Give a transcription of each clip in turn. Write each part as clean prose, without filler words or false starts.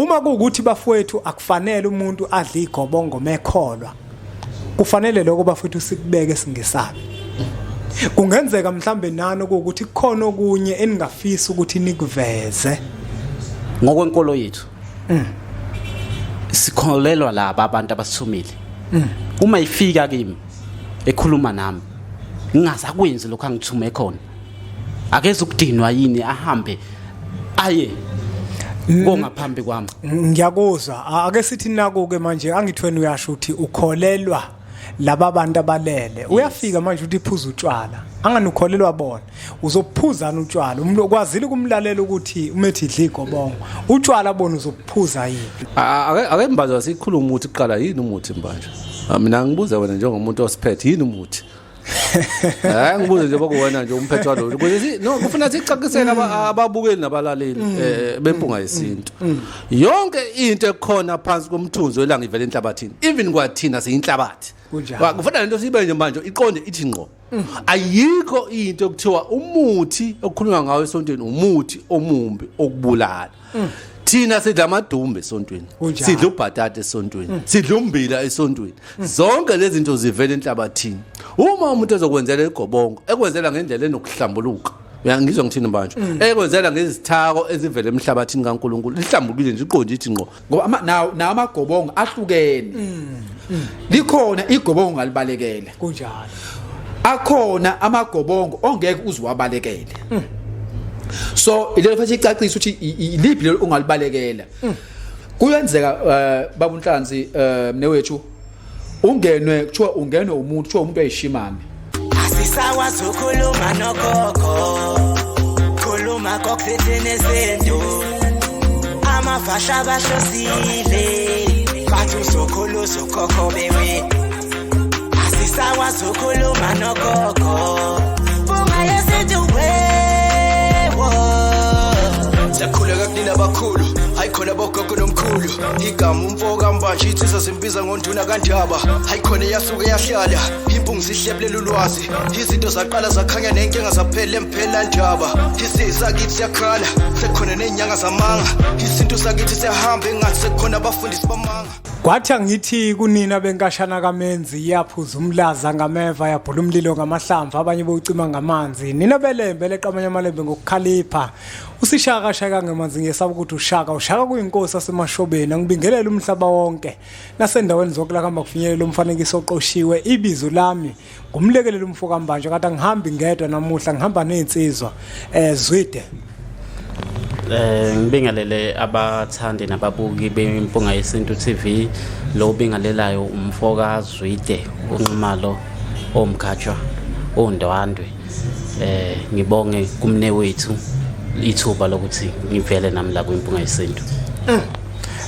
Uma kuwukuthi bafowethu akufanele umuntu adle igobongo mekholwa, kufanele lokho bafowethu sikubeke singesabi. Kungenzeka mhlambe nani ukuthi kukhona okunye eningafisa ukuthi nikuveze ngokwenkolo yethu. Sikholelwa laba abantu abasithumile. Uma ifika kimi ekhuluma nami, ngingazakwenzi lokho angithume khona, akeze ukudinwa yini ahambe aye kongaphambi kwami? Ngiyakuzwa. Ake sithi naku ke manje, angithweni uyasho ukuthi ukholelwa laba bantu abalele. Uyafika manje uthi phuza utshwala, angani ukholelwa bona, uzophuzana utshwala? Umuntu okwazile ukumlalela ukuthi umethi idla igobongo, utshwala bona uzophuza yini? Ake mbanjwa, sikhulume umuthi kuqala. Yini umuthi, mbanja? Mina ngibuze wena njengomuntu osiphethe, yini umuthi? Ngibuze nje bokuwena nje umphethe walolu, ukuze no kufuna sicacisele ababukeli nabalaleli bempunga yesintu. Yonke into ekhona phansi komthunzi welanga ivela enhlabathini. Even kwathina siyinhlabathi. Kufuna lento sibe nje manje iqonde ithi ngqo. Ayikho into ekuthiwa umuthi okukhulunywa ngawo esontweni umuthi omumbi okubulala. Thina sidla amadumbe esontweni, sidla ubhatata esontweni, sidla umbila esontweni. Zonke lezi zinto zivela enhlabathini. Uma umuntu ezokwenzela igobongo, ekwenzela ngendlela enokuhlambuluka, uyangizwa ngithini manje, ekwenzela ngezithako ezivela emhlabathini kaNkulunkulu, lihlambulukile nje, iqonde ithi ngqo. Ngoba nawo amagobongo ahlukene. Likhona igobongo ngalibalekela. Akhona amagobongo ongeke uziwabalekele. So ilelo fanele icacise ukuthi iliphi lelo ongalibalekela. Kuyenzeka, baba uNhlanzi, mnewethu, ungenwe, kuthiwa ungenwe umuntu, kuthiwa umuntu oyishimane. Asisakwazi ukukhuluma nogogo, khuluma kokuthini izinto amafasha bahlosile, bathi uzokhula uzokhokho bewe. Asisakwazi ukukhuluma nogogo, bunga yesintu wewo. Siyakhuleka kunina abakhulu, hayi khona bogogo nomkhulu. Igama umfo kaMbanje, insizwa zimbiza ngonduna kaNdaba. Hayi khona yasuke yahlala impungu, zihlebulela ulwazi, izinto zaqala zakhanya nenkinga zaphela emphela ndaba. Isisakithi siyakhala, sekukhona ney'nyanga zamanga. Isintu sakithi siyahamba, engathi sekukhona abafundisi bamanga. Kwathi angithi kunina benkashana kaMenzi, iyaphuza umlaza ngameva, yabhula umlilo ngamahlamvu, abanye bowucima ngamanzi. Nina belembe leqamanye amalembe ngokukhalipha, usishaka shaka ngemanzi, ngiyesaba ukuthi ushaka ushaka kuyinkosi asemashobeni. Angibingelele umhlaba wonke nasendaweni zonke la kuhamba kufinyelela umfanekiso oqoshiwe. Ibizo lami ngumlekeleli umfo kaMbanjwa, kanti angihambi ngedwa namuhla, ngihamba nezinsizwa. Zwide. Ngibingelele abathandi nababuki beMpunga Yesintu TV. Lo ubingelelayo umfoka Zwide uNxumalo omkhatshwa oNdwandwe. Ngibonge kumne wethu ithuba lokuthi ngivele nami la kwiMpunga Yesintu.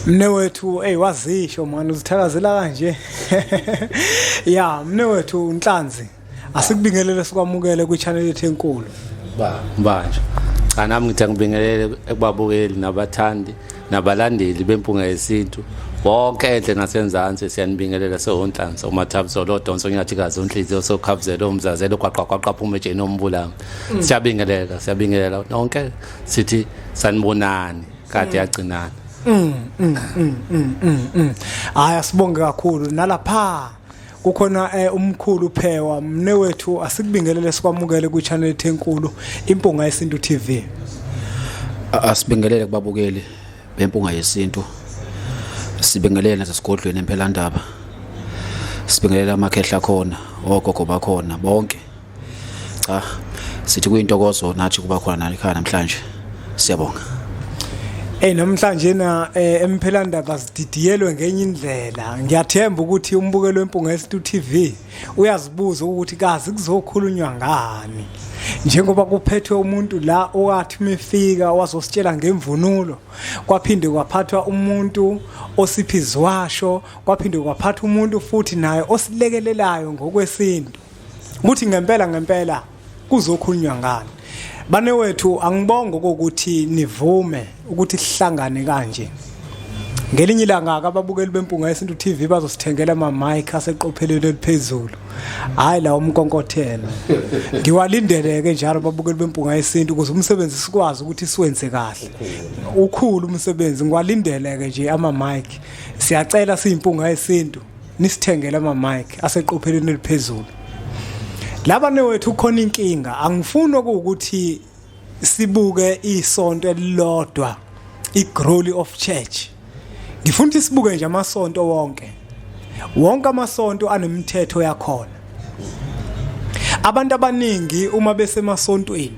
Mne wethu, ey, wazisho mani, uzithakazela kanje ya. Mne wethu uNhlanzi, asikubingelele, sikwamukele kwi-channel yethu enkulu. Ba mbanje, cha, nami ngithi angibingelele ekubabukeli nabathandi nabalandeli bempunga yesintu bonke enhle nasenzansi. Siyanibingelela sewonhlansi umathabiso lodonso nyathikazi unhliziyo sokhabuzela umzazelo gwaqa gwaqa phuma ejeni ombulanga. Siyabingelela, siyabingelela nonke, sithi sanibonani kade yagcinana. Hayi, asibonge kakhulu. Nalapha kukhona umkhulu Phewa. Mne wethu, asikubingelele, sikwamukele kwi-channel yethu enkulu, Impunga Yesintu TV. Asibingelele kubabukeli bempunga yesintu, sibingelele nasesigodlweni emphelandaba, sibingelele amakhehla khona, ogogo bakhona bonke. Cha, sithi kuyintokozo nathi kuba khona nani ekhaya namhlanje. Siyabonga. Hey, namhlanje na emphelandaba sididiyelwe ngenye indlela. Ngiyathemba ukuthi umbukelo wempunga yesintu TV uyazibuza ukuthi kazi kuzokhulunywa ngani. Njengoba kuphethwe umuntu la owathi mefika wazositshela ngemvunulo, kwaphinde kwaphathwa umuntu osiphizwasho, kwaphinde kwaphathwa umuntu futhi naye osilekelelayo ngokwesintu. Ukuthi ngempela ngempela kuzokhulunywa ngani. Bane wethu, angibonge ukuthi nivume ukuthi sihlangane kanje. Ngelinye ilanga ababukeli beMpunga Yesintu TV bazosithengela ama mic aseqophelweni eliphezulu. Hayi la umkonkothelo. Ngiwalindeleke njalo ababukeli beMpunga Yesintu ukuze umsebenzi sikwazi ukuthi siwenze kahle. Ukhulu umsebenzi ngiwalindeleke nje ama mic. Siyacela siyimpunga yesintu nisithengele ama mic aseqophelweni eliphezulu. Laba newethu khona inkinga angifuni ukuthi sibuke isonto elilodwa iGlory of Church. Ngifuna ukuthi sibuke nje amasonto wonke. Wonke amasonto anemithetho yakhona. Abantu abaningi uma besemasontweni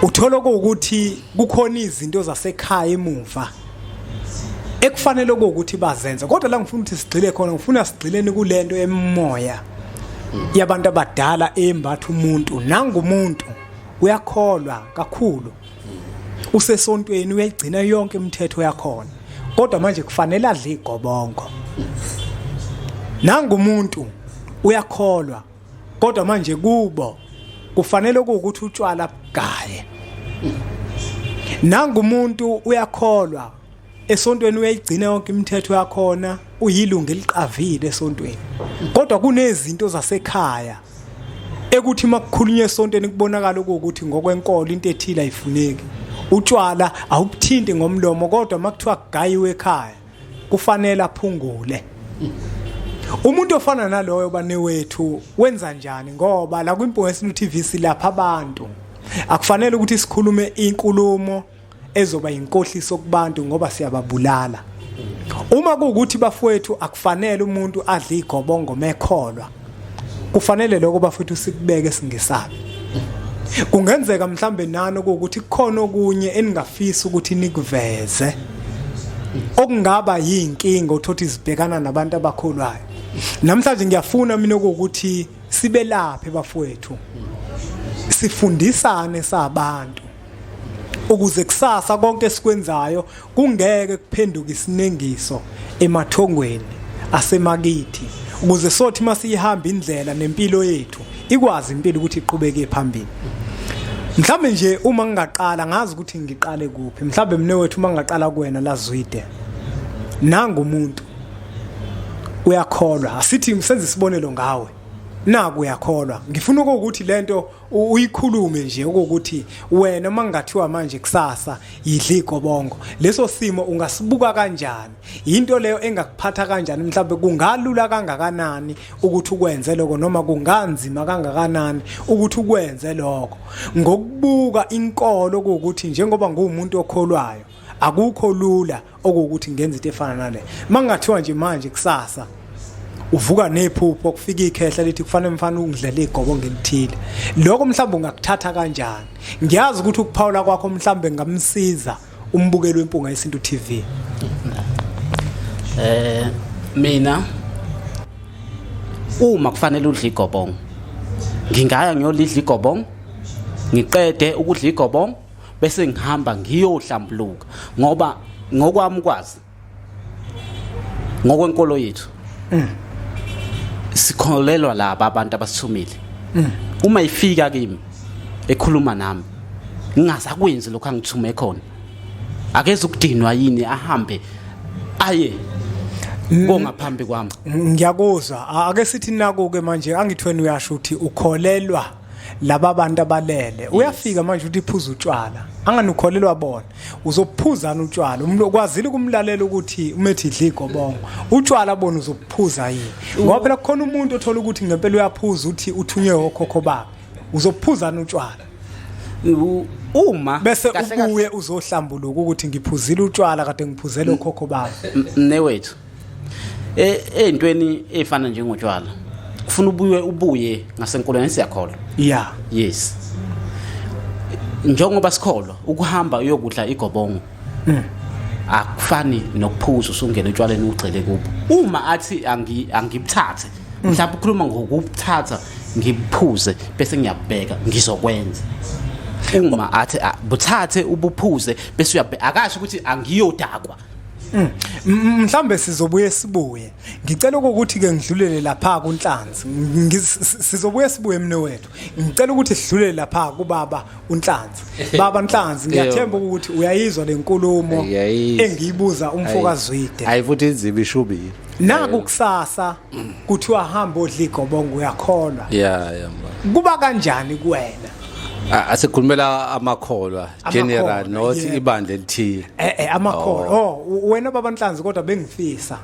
uthola ukuthi kukhona izinto zasekhaya emuva ekufanele ukuthi bazenze kodwa la ngifuna ukuthi sigxile khona ngifuna sigxileni kulento emimoya yabantu abadala embatha umuntu nangumuntu uyakholwa kakhulu usesontweni uyayigcina yonke imithetho yakhona kodwa manje kufanele adle igobongo nangumuntu uyakholwa kodwa manje kubo kufanele ukuthi utshwala bugaye nangumuntu uyakholwa esontweni uyayigcina yonke imithetho yakhona uyilungu eliqavile esontweni kodwa kunezinto zasekhaya ekuthi makukhulunywa esontweni kubonakala ukuthi ngokwenkolo into ethile ayifuneki utshwala awubuthinti ngomlomo kodwa makuthiwa kugayiwe ekhaya kufanele aphungule umuntu ofana naloyo banewethu wenza njani ngoba la kwiMpunga Yesintu TV silapha abantu akufanele ukuthi sikhulume inkulumo ezoba inkohliso kubantu ngoba siyababulala uma kuwukuthi bafowethu akufanele umuntu adle igobongo mekholwa kufanele lokho bafowethu sikubeke singesabi kungenzeka mhlambe nani ukuthi kukhona okunye eningafisa ukuthi nikuveze okungaba yinkinga othothi zibhekana nabantu abakholwayo namhlanje ngiyafuna mina ukuthi sibelaphe bafowethu sifundisane sabantu ukuze kusasa konke esikwenzayo kungeke kuphenduke isinengiso emathongweni asemakithi ukuze sothi masiyihamba indlela nempilo yethu ikwazi impilo ukuthi iqhubeke phambili mhlambe nje uma ngingaqala ngazi ukuthi ngiqale kuphi mhlambe mne wethu uma ngingaqala kuwena lazwide nanga umuntu uyakholwa asithi senze isibonelo ngawe naku uyakholwa ngifuna ukuthi lento uyikhulume nje ukuthi wena uma ngingathiwa manje kusasa yidla igobongo leso simo ungasibuka kanjani into leyo engakuphatha kanjani mhlawumbe kungalula kangakanani ukuthi ukwenze lokho noma kunganzima kangakanani ukuthi ukwenze lokho ngokubuka inkolo ukuthi njengoba nguwumuntu okholwayo akukho lula okuwukuthi ngenza into efana nale mangathiwa nje manje kusasa uvuka nephupho kufika ikhehla lithi kufanele mfana ungidlele igobo ngelithile lokho mhlawumbe ungakuthatha kanjani ngiyazi ukuthi ukuphawula kwakho mhlawumbe ngamsiza umbukeli wempunga yesintu TV eh mina uma kufanele udle igobongo ngingaya ngiyolidla igobongo ngiqede ukudla igobongo bese ngihamba ngiyohlambuluka ngoba ngokwami ukwazi ngokwenkolo yethu sikholelwa laba abantu abasithumile uma ifika kimi ekhuluma nami ngingasakwenzi lokho angithume khona akeze ukudinwa yini ahambe aye kongaphambi kwami ngiyakuzwa ake sithi naku ke manje angithweni uyasho ukuthi ukholelwa laba bantu abalele uyafika manje uthi phuza utshwala angani ukholelwa bona uzophuzana utshwala umuntu okwazile ukumlalela ukuthi umethi idla igobongo utshwala bona uzophuza yini ngoba phela kukhona umuntu othola ukuthi ngempela uyaphuza uthi uthunywe okhokho bakhe uzophuzana utshwala uma bese ubuye uzohlambuluka ukuthi ngiphuzile utshwala kade ngiphuzele okhokho bami mnewethu ey'ntweni ey'fana njengotshwala kufuna ubuye ubuye ngasenkolweni siyakholwa yeah yes njengoba sikholwa ukuhamba uyokudla igobongo akufani nokuphuza usungena etshwaleni ugxile kubo uma athi angibuthathe mhlawumbe ukhuluma ngokubuthatha ngibuphuze bese ngiyabheka ngizokwenza uma athi buthathe ubuphuze bese uyabheka akasho ukuthi angiyodakwa. Mhlambe sizobuye sibuye. Ngicela ukuthi ke ngidlulele lapha kuNhlanzi. Sizobuye sibuye mne wethu. Ngicela ukuthi sidlulele lapha kubaba uNhlanzi. Baba Nhlanzi, ngiyathemba ukuthi uyayizwa lenkulumo Ngiyayizwa. engiyibuza umfokaZwide. Ayi, futhi inzima, ishubile. Naku kusasa kuthiwa hamba odla igobongo, uyakholwa? Ya, mba. Kuba kanjani kuwena? Asikhulumela amakholwa general, Amakholwa, not yebo. ibandla elithile. Amakholwa. Oh, wena baba Nhlanzi, kodwa bengifisa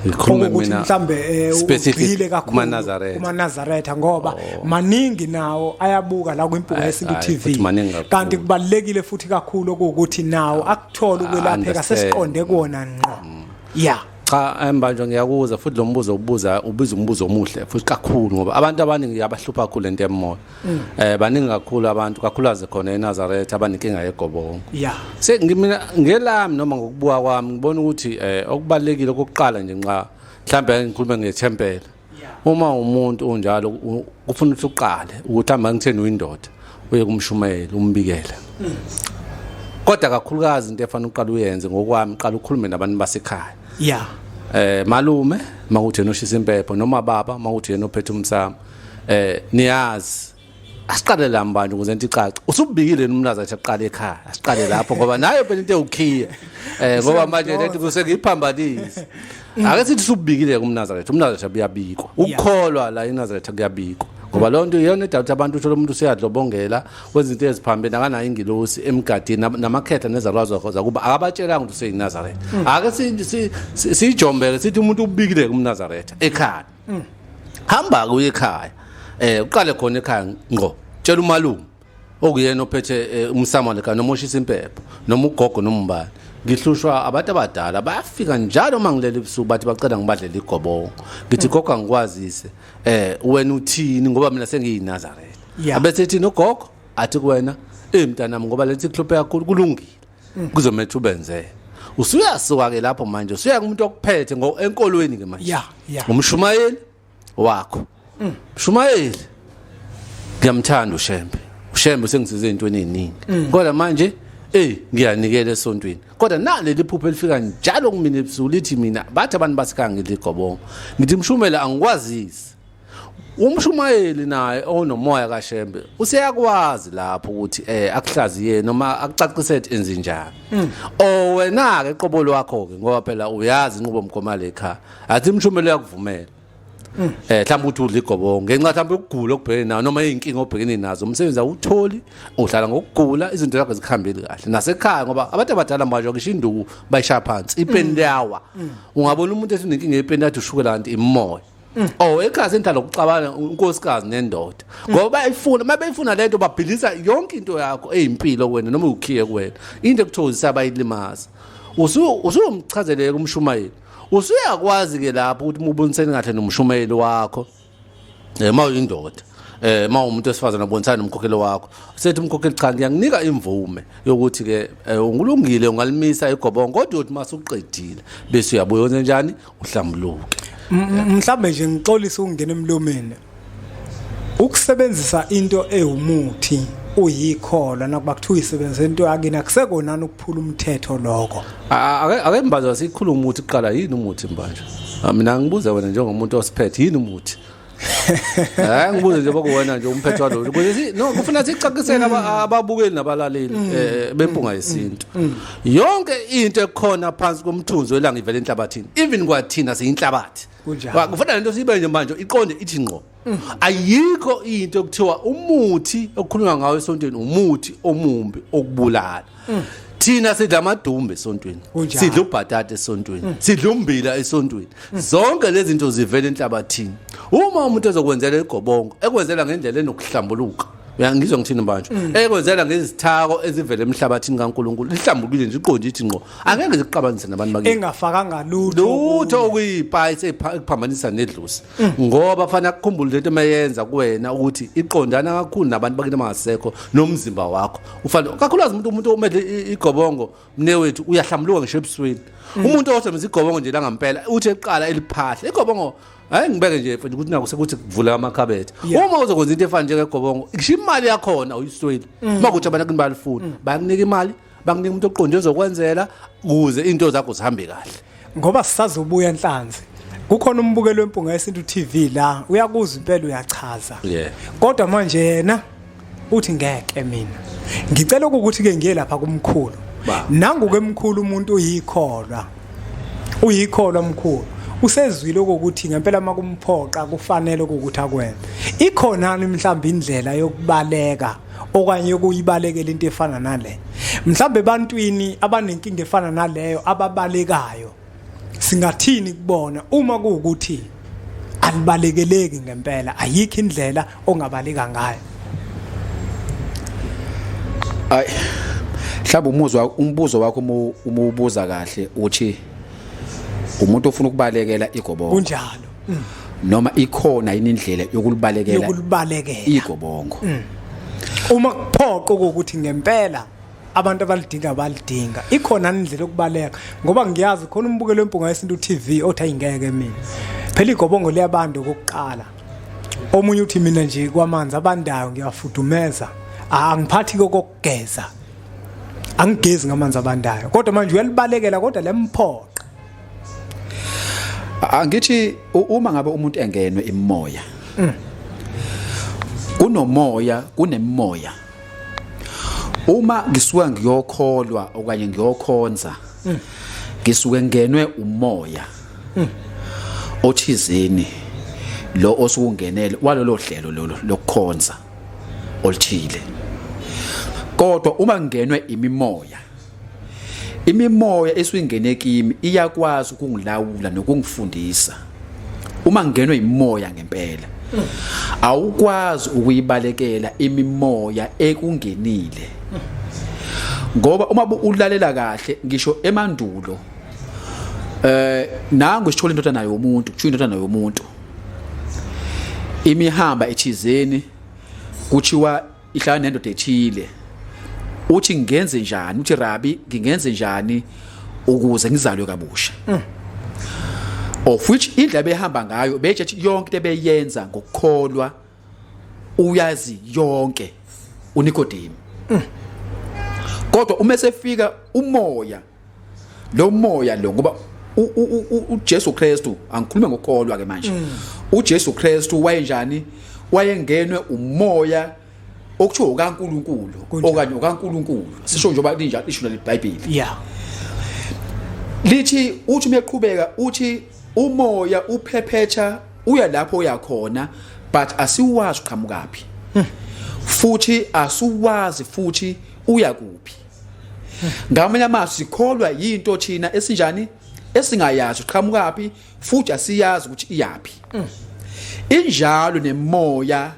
Ngikhulume ukuthi mina mhlambe specific ugxile kakhulu kumaNazaretha. kumaNazaretha, ngoba maningi nawo ayabuka la kwiMpunga Ayi, Yesintu ayi, TV. futhi maningi kakhulu. Kanti kubalekile futhi kakhulu ukuthi nawo akuthola ukwelapheka. Understand. Sesiqonde kuwona ngqo, ya. Cha, embanjwa, ngiyakuza futhi lo mbuzo ubuza, ubiza umbuzo omuhle futhi kakhulu, ngoba abantu abaningi abahlupha kakhulu lento emoya. Baningi kakhulu abantu, kakhulukazi khona eNazaretha, abaninkinga yegobongo. Sengimina ngelami noma ngokubuka kwami, ngibona ukuthi okubalekile okokuqala nje, nxa mhlambe ngikhulume ngethempela, uma umuntu unjalo kufuna ukuthi uqale ukuthi hamba, ngitheni, uyindoda, uye kumshumayeli umbikele. Kodwa kakhulukazi into efanele uqale uyenze, ngokwami, qala ukhulume nabantu basekhaya. Malume makuthi yena oshisa impepho, noma baba makuthi yena ophethe umsamo, niyazi, asiqale la mbantu ukuze into icace. Usubikile umnazaretha aqale ekhaya, asiqale lapho, ngoba nayo phela into ewukhiya, ngoba manje lento kusengiyiphambanise. Ake sithi usubikile kumnazaretha, umnazaretha buyabikwa ukukholwa la iNazaretha, kuyabikwa, ngoba loo nto iyona edala ukuthi abantu, uthola umuntu useyadlobongela, wenza into eziphambene, akanayo ingilosi emgadini, namakhetha nezalwazi zakho zakuba akabatshelanga ukuthi useyiNazaretha. Ake siyijombele sithi umuntu ubikile kumnazaretha ekhaya. Hamba kuye ekhaya, uqale khona ekhaya ngqo, tshela umalume okuyena ophethe umsamo lekhaya, noma oshisa impepho, noma ugogo, noma umbani, ngihlushwa abantu abadala, bayafika njalo uma ngilele ebusuku, bathi bacela ngibadlele igobongo. Ngithi, gogo, angikwazise, wena uthini, ngoba mina sengiyiNazaretha. Abese ethi nogogo, athi kuwena, mntanami, ngoba lethi kuhluphe kakhulu, kulungile, kuzomele ubenzele. Usuyasuka ke lapho manje, usuya kumuntu okuphethe ngo enkolweni ke manje, Ya, ya. umshumayeli wakho. Mshumayeli, ngiyamthanda uShembe, uShembe usengisize ezintweni eziningi, kodwa manje ngiyanikela esontweni, kodwa naleli phupho elifika njalo kumina ebusuku lithi mina, bathi abantu basekhaya ngidla igobongo. Ngithi, mshumela, angikwazisi. Umshumayeli naye onomoya kaShembe useyakwazi lapho ukuthi akuhlaziye noma akucacisele enze njani. O wena ke qobo lwakho ke, ngoba phela uyazi inqubo mgoma lekhaya, athi umshumelo uyakuvumela mhlawumbe uthi udla igobongo ngenxa mhlawumbe ukugula okubhekene nayo, noma izinkinga obhekene nazo, umsebenzi awutholi, uhlala ngokugula, izinto zakho zikhambile kahle nasekhaya, ngoba abantu abadala manje ngisho induku bayishaya phansi, ipeni liyawa. Ungabona umuntu ethi unenkinga yepeni, athi ushukela, kanti imoya. Oh, ekhaya senhlala ukuxabana unkosikazi nendoda, ngoba bayifuna, uma beyifuna lento babhilisa yonke into yakho eyimpilo kuwena, noma ukhiye kuwena, into ekuthokozisa bayilimaza. Usuyomchazeleka umshumayeli, usuyakwazi ke lapho ukuthi ubonisane kahle nomshumayeli wakho, uma uyindoda, uma umuntu wesifazane ubonisana nomkhokheli wakho. Sethi umkhokheli, cha, ngiyakunika imvume yokuthi ke ungulungile, ungalimisa igobongo, kodwa uthi masuqedile bese uyabuya, wenze njani, uhlambuluke. Mhlambe nje ngixolise ukungena emlomeni. Ukusebenzisa into ewumuthi uyikholwa, nakuba kuthiwa uyisebenzisa into yakini, akusekonani ukuphula umthetho lokho? Ake mbazo, sikhuluma umuthi kuqala. Yini umuthi mbanje? Mina ngibuze wena njengomuntu osiphethe, yini umuthi? Ngibuze nje bokuwena nje umphethe walolu, ukuze no kufuna sicacisele ababukeli nabalaleli beMpunga Yesintu. Yonke into ekhona phansi komthunzi welanga ivela enhlabathini, even kwathina siyinhlabathi. Kunjalo. Kufuna lento sibe nje manje iqonde ithi ngqo. Ayikho into ekuthiwa umuthi okukhulunywa ngawo esontweni umuthi omumbi okubulala. Thina sidla amadumbe esontweni, sidla ubhatata esontweni, sidla umbila esontweni. Zonke lezi zinto zivela enhlabathini. Uma umuntu ezokwenzela igobongo, ekwenzela ngendlela enokuhlambuluka, uyangizwa ngithini manje, ekwenzela ngezithako ezivela emhlabathini kaNkuluNkulu, lihlambulukile nje, iqonde ithi ngqo, angeke zikuqabanise nabantu bakini. Engafakanga lutho. Lutho okuyipayisi ekuphambanisa nedlozi, ngoba fanele akukhumbule lento emeyenza kuwena ukuthi iqondana kakhulu nabantu bakini abangasekho nomzimba wakho. Ufanele kakhulukazi umuntu omele igobongo, mne wethu, uyahlambuluka ngisho ebusweni. Umuntu osebenzisa igobongo nje la ngempela, uthi eqala eliphahla igobongo, hayi, ngibeke nje mfethu ukuthi naku sekuthi kuvula amakhabethe. Uma uzokwenza into efana njengegobongo, ngisho imali yakhona uyisweli. Uma kuthi abantu balifuna, bayakunika imali. Bakunika umuntu oqonde ozokwenzela ukuze into zakho zihambe kahle. Ngoba sisazobuya Nhlanzi, kukhona umbukelo wempunga yesintu TV la, uyakuzwa impela, uyachaza. Kodwa manje yena uthi ngeke, mina ngicela ukuthi ke ngiye lapha kumkhulu. Nangu ke mkhulu, umuntu uyikholwa, uyikholwa mkhulu, usezwile ukuthi ngempela makumphoqa kufanele ukuthi akwenze. Ikhona mhlawumbe indlela yokubaleka okanye yokuyibalekela into efana nale, mhlawumbe ebantwini abanenkinga efana naleyo ababalekayo, singathini kubona uma kuwukuthi alibalekeleki ngempela, ayikho indlela ongabaleka ngayo? Ay, mhlawumbe umuzwa umbuzo wakho uma ubuza kahle uthi umuntu ofuna ukubalekela igobongo. Kunjalo. Noma ikhona yini indlela yokulibalekela? Yokulibalekela. Igobongo. Uma kuphoqa ukuthi ngempela abantu abalidinga balidinga, ikhona indlela yokubaleka? Ngoba ngiyazi khona umbukelo wempunga yesintu TV othi ayingeke mina, phela igobongo liyabantu okokuqala. Omunye uthi mina nje kwamanzi abandayo ngiyafudumeza, angiphathi kokugeza, angigezi ngamanzi abandayo. Kodwa manje uyalibalekela, kodwa lemphoqa. Angithi uma ngabe umuntu engenwe imoya, kunomoya, kunemimoya. Uma ngisuka ngiyokholwa okanye ngiyokhonza, ngisuke ngenwe umoya othizeni lo osukungenele walolo hlelo lolo lokukhonza oluthile. Kodwa uma ngingenwe imimoya, imimoya esuyingene kimi iyakwazi ukungilawula nokungifundisa. Uma ngingenwe imoya ngempela, awukwazi ukuyibalekela imimoya ekungenile, ngoba uma ulalela kahle ngisho emandulo nangu sithola indodana yomuntu, kuthiwa indodana yomuntu imihamba ethizeni, kuthiwa ihlala nendoda ethile. Uthi ngenze njani? Uthi, "Rabi, ngingenze njani ukuze ngizalwe kabusha?" Of which indlela behamba ngayo bethi yonke into beyenza ngokukholwa, uyazi yonke uNikodemu. Kodwa uma sefika umoya lo, moya lo, ngoba uJesu Kristu, angikhulume ngokukholwa ke manje, uJesu Kristu wayenjani? Wayengenwe umoya okuthiwa ukaNkuluNkulu okanye ukaNkuluNkulu, sisho njengoba linjalo isho leBhayibheli. Lithi uthi umeqhubeka uthi umoya uphephetha uya lapho uyakhona, but asiwazi uqhamukaphi futhi asiwazi futhi uya kuphi. Ngamanye amazwi, sikholwa yinto thina esinjani esingayazi uqhamukaphi futhi asiyazi ukuthi iyaphi. Injalo nemoya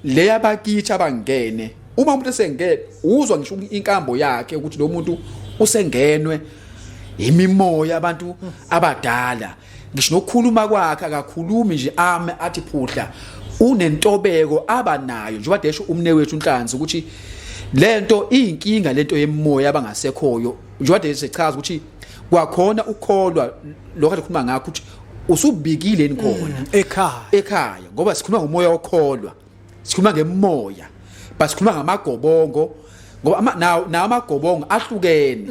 leya bakithi abangene. Uma umuntu esengene, uzwa ngisho inkambo yakhe ukuthi lo muntu usengenwe imimoya abantu abadala. Ngisho nokukhuluma kwakhe, akakhulumi nje ame athi phuhla, unentobeko abanayo njengoba desho umne wethu uNhlanzi ukuthi lento iyinkinga, lento yemoya abangasekhoyo, njengoba deshe chaza ukuthi kwakhona ukholwa lokho akhuluma ngakho ukuthi usubikile yini khona ekhaya. Ekhaya, ngoba sikhuluma ngomoya okholwa, sikhuluma ngemoya, but sikhuluma ngamagobongo, ngoba nawo nawo amagobongo ahlukene.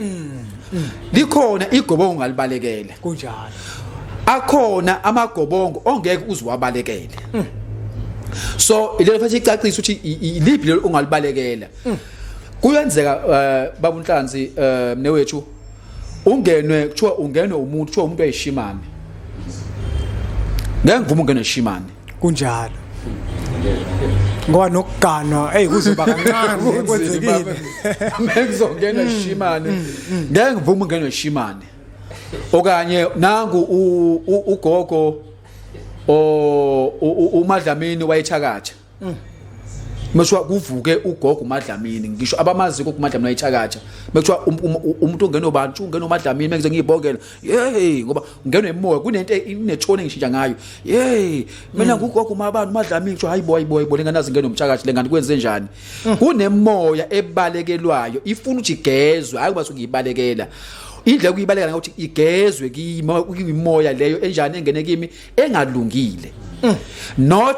Likhona igobongo ngalibalekela. Akhona amagobongo ongeke uze wabalekele. So ilelo fanele icacise ukuthi iliphi lelo ongalibalekela. Kuyenzeka baba uNhlanzi, mnewethu, ungenwe, kuthiwa ungenwe umuntu, kuthiwa umuntu oyishimane. Ngeke ngivume ungenwe ishimane. Kunjalo, ngoba nokuganwa hey kuzoba kancane kwenzekile. Ngeke kuzongena ishimane, ngeke ngivume ungenwe ishimane. Okanye nangu ugogo o uMadlamini wayethakatha, Meshwa kuvuke ugogo uMadlamini, ngisho abamazi ugogo uMadlamini wayethakatha, bekuthiwa umuntu ongena obani, ungena uMadlamini, mengize ngiyibongela, hey, ngoba ungenwe imoya, kunento inethone engishintsha ngayo. Hey, mina ngugogo uMabani uMadlamini, kuthiwa hayibo, hayibo, hayibo, lengane azingena umthakathi, lengane kwenze njani? Kunemoya ebalekelwayo, ifuna ukuthi igezwe, hayi kuba sukuyibalekela. Indlela yokuyibalekela ngokuthi igezwe kimi imoya leyo enjani engene kimi engalungile, not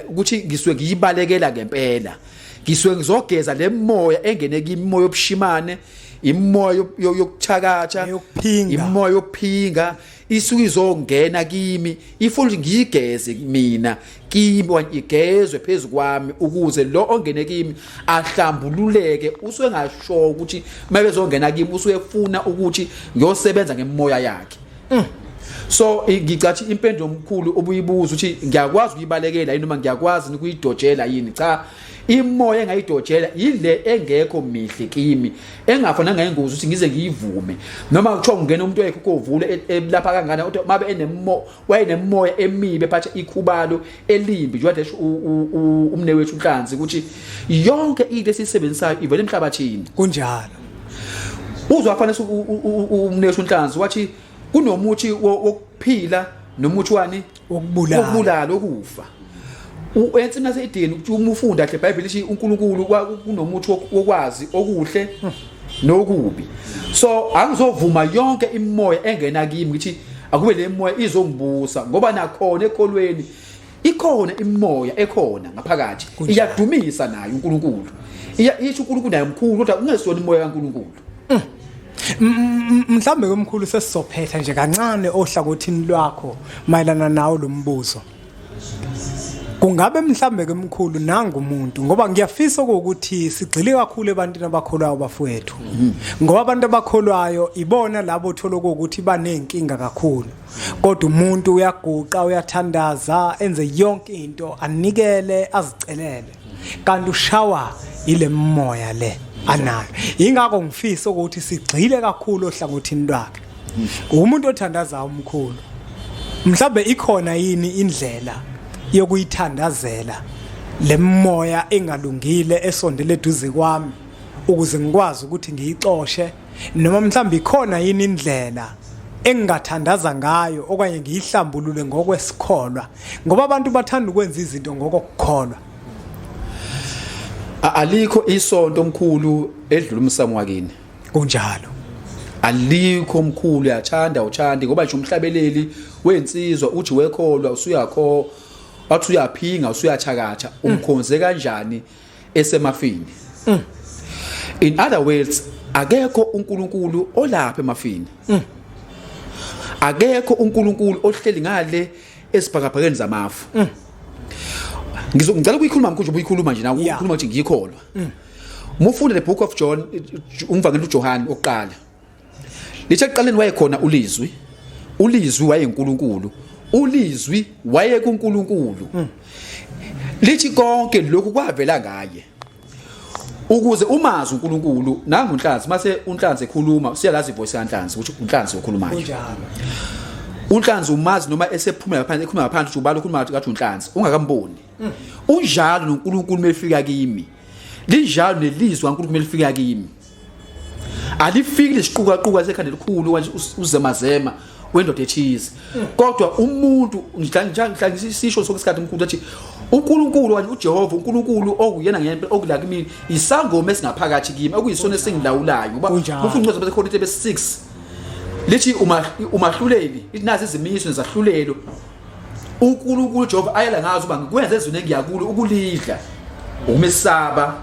ukuthi ngisuke ngiyibalekela ngempela. Ngisuke ngizogeza le moya engene kimi, imoya yobushimane. Imoya yokuthakatha, Yokuphinga. Imoya yokuphinga isuke izongena kimi, ifuna ukuthi ngiyigeze mina kimi okanye igezwe phezu kwami ukuze lo ongene kimi ahlambululeke. Usuke ngasho ukuthi mabezongena kimi usuke efuna ukuthi ngiyosebenza ngemoya yakhe. So ngicathi impendulo omkhulu obuyibuza ukuthi ngiyakwazi ukuyibalekela yini noma ngiyakwazi ukuyidojela yini, cha, imoya engayidojela yile engekho mihle kimi, engafana ngengozi ukuthi ngize ngiyivume, noma kuthiwa kungena umuntu oyekho kovula lapha kangana, kodwa mabe enemo wayenemoya emibi ephatha ikhubalo elimbi, njengoba esho umne wethu uNhlanzi ukuthi yonke into esiyisebenzisayo ivela emhlabathini. Kunjalo. Uzwa fanele umne wethu uNhlanzi wathi kunomuthi wokuphila nomuthi wani? Wokubulala. Wokubulala, okufa. Ensimini yase-Edeni, ukuthi uma ufunda kahle iBhayibheli lithi uNkulunkulu kunomuthi wokwazi okuhle nokubi. So angizovuma yonke imimoya engena kimi ngithi akube le moya izongibusa, ngoba nakhona ekholweni ikhona imimoya ekhona ngaphakathi iyadumisa nayo uNkulunkulu, iya isho uNkulunkulu naye mkhulu, kodwa kungesona imoya kaNkulunkulu. Mhlambe komkhulu sesizophetha nje kancane ohlangothini lwakho mayelana nawo lo mbuzo. Kungabe mhlambe ke mkhulu nangu umuntu, ngoba ngiyafisa ukuthi sigxile kakhulu ebantwini abakholwayo bafowethu, ngoba abantu abakholwayo ibona labo thola ukuthi banenkinga kakhulu, kodwa umuntu uyaguqa, uyathandaza, enze yonke into, anikele, azicelele, kanti ushawa ile moya le anayo. Ingakho ngifisa ukuthi sigxile kakhulu ohlangothini lwakhe umuntu othandazayo umkhulu. Mhlawumbe ikhona yini indlela yokuyithandazela lemoya engalungile esondele eduze kwami ukuze ngikwazi ukuthi ngiyixoshe, noma mhlawumbe ikhona yini indlela engingathandaza ngayo okanye ngiyihlambulule ngokwesikholwa, ngoba abantu bathanda ukwenza izinto ngokukholwa? Alikho isonto omkhulu edlula umsamo wakini. Kunjalo. Alikho omkhulu, uyathanda uthandi, ngoba nje umhlabeleli wensizwa uthi wekholwa usuyakho, wathi uyaphinga, usuyathakatha, umkhonze kanjani esemafini? In other words, akekho uNkulunkulu olapha emafini, akekho uNkulunkulu ohleli ngale esibhakabhakeni zamafu. Ngizongicela ukuyikhuluma mkhulu, nje ubuyikhuluma nje na ukhuluma ukuthi ngiyikholwa. Uma ufunda the book of John, umvangeli uJohn oqala, lithi ekuqaleni wayekhona ulizwi, ulizwi wayenkulunkulu, ulizwi wayekuNkulunkulu. Lithi konke lokhu kwavela ngaye. Ukuze umazi uNkulunkulu, nangu uNhlanzi, mase uNhlanzi ekhuluma siyalazi ivoice kaNhlanzi ukuthi uNhlanzi okhulumayo. Kunjalo. uNhlanzi umazi noma esephumela ngaphandle, ekhuluma ngaphandle, ukuthi ubani okhuluma ngathi uNhlanzi ungakamboni. Unjalo noNkulunkulu mefika kimi, linjalo nelizwi kaNkulunkulu melifika kimi, alifiki lesiqukaquka sekhanda elikhulu kanje uzemazema wendoda ethize, kodwa umuntu ngihlangisa isisho sonke isikhathi umkhulu athi uNkulunkulu kanje uJehova uNkulunkulu okuyena ngempela okula kimi isangoma esingaphakathi kimi okuyisona esingilawulayo, ngoba ufuna incwadi baseKorinte be6 lithi umahluleli lithi nazi izimiso nezahlulelo uNkulunkulu uJehova ayala ngazo uba ngikwenze ezweni engiyakulo ukulidla, ukumesaba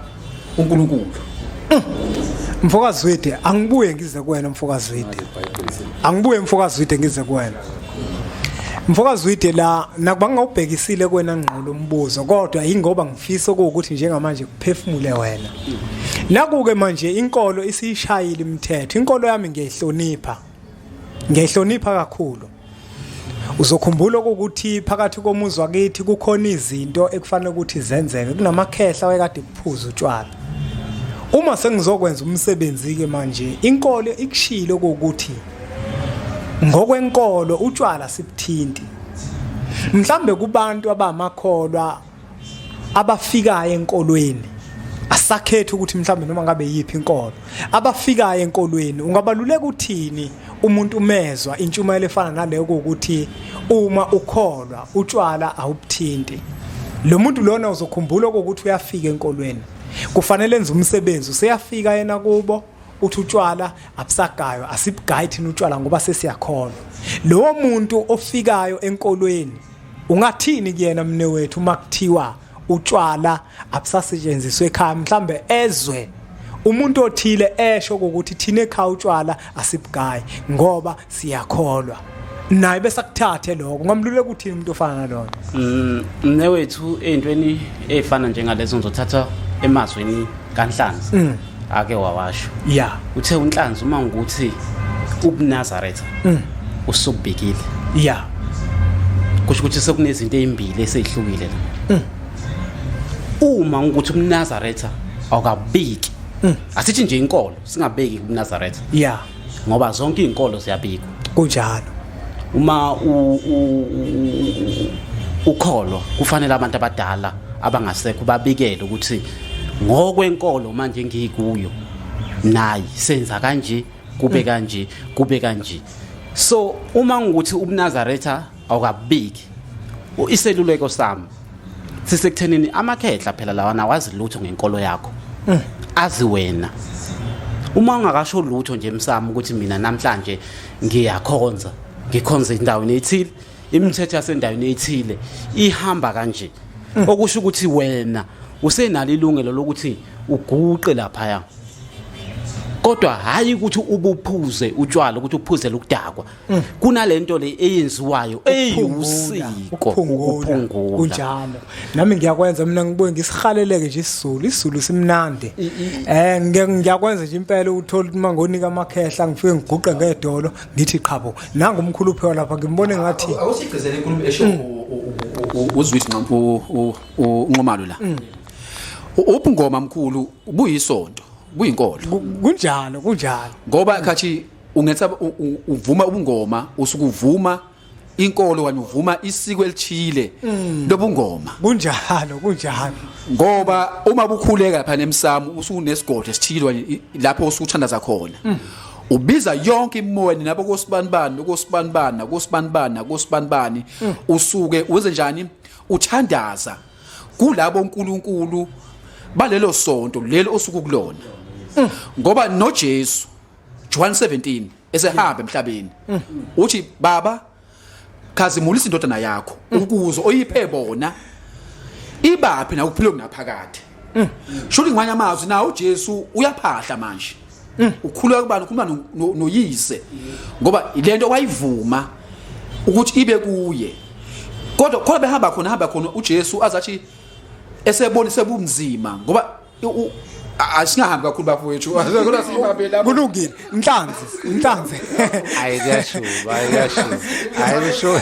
uNkulunkulu. Mfokazwide, angibuye ngize kuwena mfokazwide. Angibuye mfokazwide ngize kuwena. Mfokazwide, la nakuba ngawubhekisile kuwena ngqo lo mbuzo, kodwa ingoba ngifisa ukuthi njengamanje kuphefumule wena. Naku ke manje inkolo isiyishayile imithetho. Inkolo yami ngiyayihlonipha. Ngiyayihlonipha kakhulu. Uzokhumbula ukuthi phakathi komuzi wakithi kukhona izinto ekufanele ukuthi zenzeke. Kunamakhehla wayekade kuphuza utshwala. Uma sengizokwenza umsebenzi ke manje, inkolo ikushilo ukuthi ngokwenkolo utshwala sibuthinti. Mhlambe kubantu abamakholwa abafikayo enkolweni, asakhethe ukuthi mhlambe noma ngabe yiphi inkolo, abafikayo enkolweni ungabaluleka uthini umuntu umezwa intshumayelo efana naleyo ukuthi uma ukholwa utshwala awubuthinti? Lo muntu lona uzokhumbula ukuthi uyafika enkolweni, kufanele enze umsebenzi, useyafika yena kubo, uthi utshwala abusagaywa, asibugayi thina utshwala ngoba sesiyakholwa. Lowo muntu ofikayo enkolweni ungathini kuyena mne wethu uma kuthiwa utshwala abusasetshenziswa ekhaya, mhlambe ezwe Umuntu othile esho ukuthi thina ekhaya utshwala asibugayi ngoba siyakholwa. Naye bese akuthathe lokho. Ungamluleka uthini umuntu ofana nalona? Mnewethu, ey'ntweni ey'fana njengalezo ngizothatha emazwini kaNhlanzi ake wawasho. Uthe uNhlanzi uma ngukuthi ubuNazaretha usubhekile, kusho ukuthi sekunezinto ey'mbili eseyihlukile la. Uma ngukuthi ubuNazaretha awukabiki, asithi nje inkolo, singabeki kubuNazaretha, ngoba zonke iy'nkolo ziyabikwa. Kunjalo. Uma ukholwa kufanele abantu abadala abangasekho babikele ukuthi ngokwenkolo manje ngikuyo nayi senza kanje, kube kanje, kube kanje. So uma ngukuthi ubuNazaretha awukabiki, iseluleko sami sisekuthenini amakhehla phela lawana awazi lutho ngenkolo yakho, azi wena. Uma ungakasho lutho nje emsamo ukuthi mina namhlanje ngiyakhonza, ngikhonza endaweni ethile, imithetho yasendaweni ethile ihamba kanje, okusho ukuthi wena usenalo ilungelo lokuthi uguqe laphaya, kodwa hayi ukuthi ubuphuze utshwala, ukuthi uphuzele ukudakwa. Kunalento le eyenziwayo eyusiko, ukuphungula. Kunjalo, nami ngiyakwenza mina, ngibuye ngisihaleleke nje isiZulu. isiZulu simnandi. Ngiyakwenza nje impela, uthola ukuthi mangonika amakhehla ngifike ngiguqe ngedolo ngithi qhabo, nanga umkhulu uphiwa lapha, ngimbone ngathi Awusigcizele inkulumo esho uzwisi unqomalo la. Ubungoma mkhulu buyisonto, buyinkolo. Kunjalo, kunjalo. Ngoba khathi ungetha uvuma ubungoma, usukuvuma inkolo kanye uvuma isiko elithile lobungoma. Kunjalo, kunjalo. Ngoba uma bukhuleka lapha nemsamo usunesigodlo esithile kanye lapho usuthandaza khona, ubiza yonke imoya nabo kosibanibani, kosibanibani, kosibanibani, kosibanibani, usuke wenze njani? Uthandaza kulabo uNkulunkulu balelo sonto lelo osuku kulona. Ngoba noJesu, John 17, esehamba emhlabeni uthi, "Baba, khazimulisa indodana yakho ukuze oyiphe bona ibaphe na ukuphila okunaphakade." Shuthi ngamanye amazwi na uJesu uyaphahla manje, ukhuleka kubani? Ukhuluma noyise, ngoba lento wayivuma ukuthi ibe kuye. Kodwa khona behamba khona, hamba khona uJesu azathi esebona sebumzima, ngoba asingahambi kakhulu bafowethu, kodwa sibambe lapho. Kulungile, Nhlanzi, Nhlanzi. Hayi, kuyashuba, hayi, kuyashuba, hayi, kushuba,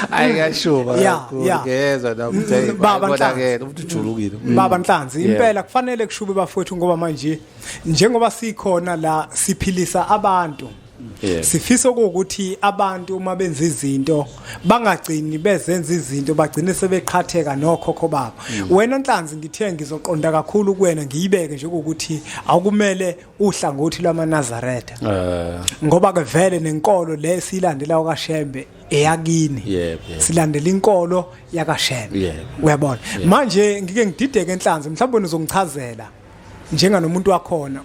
hayi, kuyashuba kakhulu. Ngiyezwa nami ukuthi hey, Baba bonakele Nhlanzi. umuntu ujulukile. Baba Nhlanzi, impela kufanele kushube bafowethu, ngoba manje njengoba sikhona la siphilisa abantu, sifisa ukuthi abantu uma benza izinto bangagcini bezenza izinto, bagcine sebeqhatheka nokhokho babo. Wena Nhlanzi, ngithe ngizoqonda kakhulu kuwena, ngiyibeke nje ukuthi awukumele uhlangothi lwamaNazaretha, ngoba ke vele nenkolo le siyilandela kaShembe eyakini. Yebo, yebo. Silandela inkolo yakaShembe. Uyabona manje ngike ngidideke, Nhlanzi, mhlawumbe wena uzongichazela njenganomuntu wakhona,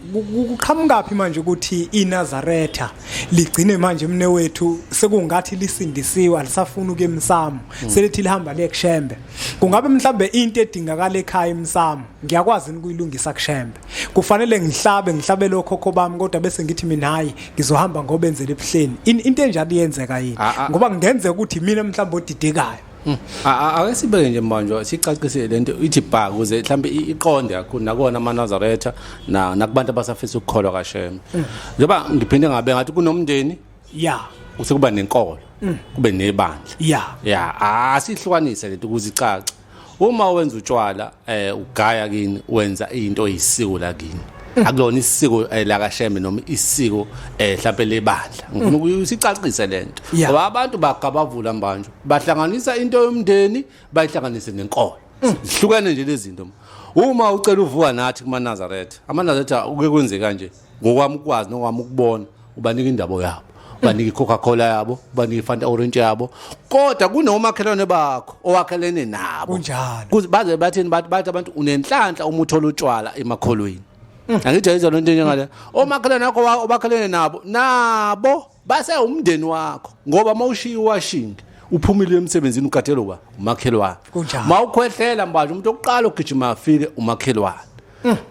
kuqhamukaphi manje ukuthi iNazaretha ligcine manje mne wethu sekungathi lisindisiwe, alisafuni ukuya emsamo, selithi lihamba liye kuShembe? Kungabe mhlambe into edingakala ekhaya emsamo ngiyakwazi ukuyilungisa kuShembe? Kufanele ngihlabe, ngihlabele okhokho bami, kodwa bese ngithi mina hayi, ngizohamba ngobenzela ebuhleni. Into enjalo iyenzeka yini? Ah, ah. Ngoba kungenzeka ukuthi mina mhlawumbe odidekayo. Ake sibeke nje manje, sicacise lento ithi bha ukuze mhlambe iqonde kakhulu nakona amaNazaretha na nakubantu abasafisa ukukholwa kaShembe. Njengoba ngiphinde ngabe ngathi kunomndeni, usekuba nenkolo, kube nebandla. Ya, asihlukanise lento ukuze icace. Uma wenza utshwala, ugaya kini, wenza into eyisiko la kini. Akulona isiko la kaShembe noma isiko mhlawumbe lebandla. Ngifuna ukuyicacise lento. Ngoba abantu bagabavula manje, bahlanganisa into yomndeni, bayihlanganise nenkolo. Zihlukene nje lezi zinto. Uma ucela uvuka nathi kumaNazaretha, amaNazaretha uke kwenze kanje, ngokwami ukwazi nokwami ukubona, ubanika indaba yabo, ubanika iCoca-Cola yabo, ubanika iFanta Orange yabo, kodwa kunomakhelwane bakho owakhelene nabo. Kunjalo. Kuze baze bathini, bathi abantu unenhlanhla uma uthola utshwala emakholweni. Angithi ayizwa lento njengale omakhelwane bakho obakhelene nabo base umndeni wakho, ngoba mawushiya washing uphumile emsebenzini ugadelo ba umakhelwane. Kunjalo. Mawukhwehlela manje, umuntu oqala ugijima afike umakhelwane.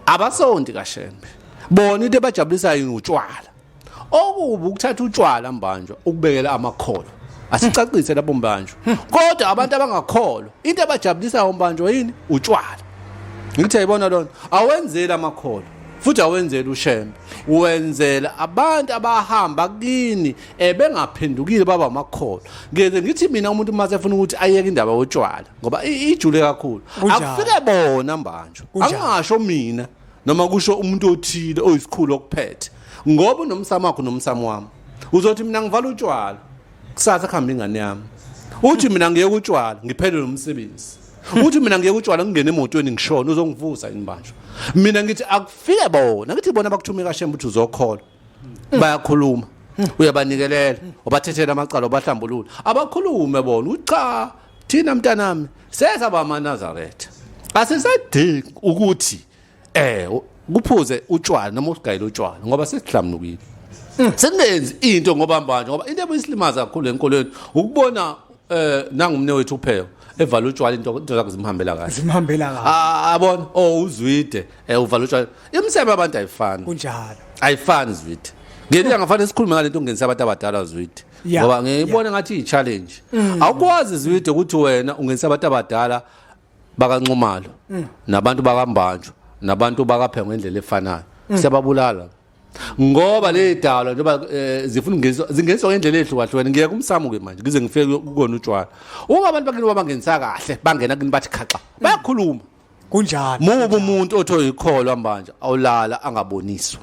Abasonti kaShembe. Bona into ebajabulisayo utshwala. Okubi ukuthatha utshwala mbanjwa ukubekela amakholwa. Asicacise lapho mbanjwa. Kodwa abantu abangakholwa into ebajabulisayo mbanjwa yini? Utshwala. Ngithi ayibona lona awenzeli amakholwa futhi awenzeli uShembe wenzela abantu abahamba kini ebengaphendukile baba amakholwa. Ngeze ngithi mina umuntu uma sefuna ukuthi ayeke indaba yotshwala ngoba ijule kakhulu akufike bona mbanjwa angasho mina noma kusho umuntu othile oyisikhulu okuphethe ngoba unomsamo wakho nomsamo wami. Uzothi mina ngivala utshwala kusasa kuhamba ingane yami, uthi mina ngiyeke utshwala ngiphelele umsebenzi, uthi mina ngiyeke utshwala ngingene emotweni ngishona, uzongivusa yini mbanjwa? Mina ngithi akufike bona, ngithi bona bakuthume kaShembe ukuthi uzokholwa. Bayakhuluma, uyabanikelela, ubathethela amacala, ubahlambulula, abakhulume bona. Cha thina mntanami sesaba amaNazaretha, asisadingi ukuthi kuphuze utshwala noma usigayele utshwala ngoba sesihlamnukile. Singenzi into ngoba manje ngoba into ebuyisilimaza kakhulu enkolweni ukubona nangumne wethu upheko evala utshwala into zakhe zimhambela kahle, zimhambela kahle. Abona uzwide uvala utshwala. Imisebe abantu ayifani, kunjalo, ayifani zwide. Ngeke ngafane sikhulume ngalento ngenisa abantu abadala zwide ngoba ngiyibona ngathi i-challenge. Awukwazi zwide ukuthi wena ungenisa abantu abadala bakaNxumalo nabantu bakaMbanjwa nabantu bakaPhengo ngendlela efanayo, siyababulala ngoba le dalo njengoba zifuna ungeniswa zingeniswa ngendlela ehlukahlukene. Ngiye kumsamo ke manje ngize ngifike kukona utshwala. Uma abantu bakini babangenisa kahle bangena kini bathi khaxa bayakhuluma. Kunjalo. Mubi umuntu othi uyikholwa manje awulala angaboniswa.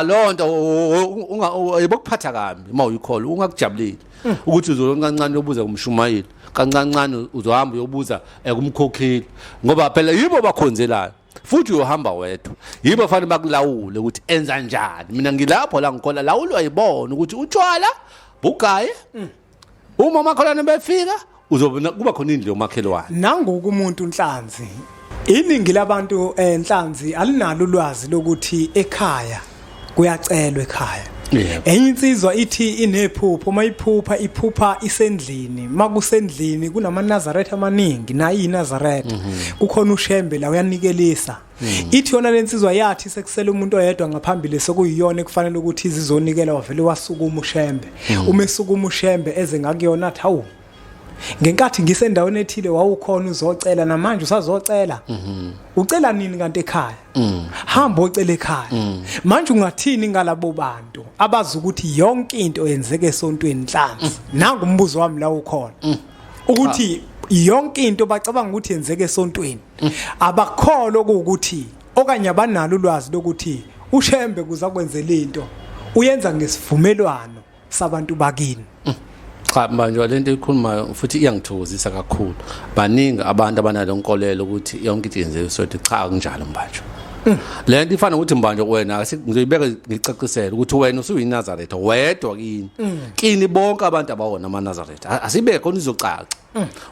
Lonto yebokuphatha kabi uma uyikholwa ungakujabuleli ukuthi uzokancane uyobuza kumshumayeli, kancancane uzohamba uyobuza kumkhokheli ngoba phela yibo bakhonzelayo futhi uyohamba wedwa, yibo fanele bakulawule ukuthi enza njani. Mina ngilapho la ngikhola lawulwa yibona ukuthi utshwala bugaye uma amakholwane befika uzobona kuba khona indlu yomakhelwane. Nangoku umuntu Nhlanzi, iningi labantu Nhlanzi alinalo ulwazi lokuthi ekhaya kuyacelwa ekhaya. Enye insizwa ithi inephupho, uma iphupha iphupha isendlini, makusendlini kunamaNazaretha amaningi, nayi iNazaretha kukhona uShembe la uyanikelisa. Ithi yona lensizwa yathi sekusele umuntu oyedwa ngaphambili sekuyiyona ekufanele ukuthi izizonikela, wavele wasukuma uShembe. Uma esukuma uShembe eze ngakuyona athi hawu, ngenkathi ngisendaweni ethile wawukhona uzocela, namanje usazocela. Ucela nini kanti ekhaya? Hamba ocela ekhaya. Manje ungathini ngalabo bantu abazi ukuthi yonke into yenzeke esontweni Nhlanzi? Nangu umbuzo wami la ukhona. Ukuthi yonke into bacabanga ukuthi yenzeke esontweni. Abakholwa ukuthi okanye abanalo ulwazi lokuthi uShembe kuza kwenzela into uyenza ngesivumelwano sabantu bakini. Cha manje lento ekhulumayo futhi iyangithokozisa kakhulu. Baningi abantu abanalo nkolelo ukuthi yonke into yenzeka sothi cha kunjalo mbanjwa. Lento ifana ukuthi mbanjwa wena ngizoyibeka ngicacisele ukuthi wena usuyiNazaretha wedwa kini. Kini bonke abantu abawona amaNazaretha. Asibe khona izocaca.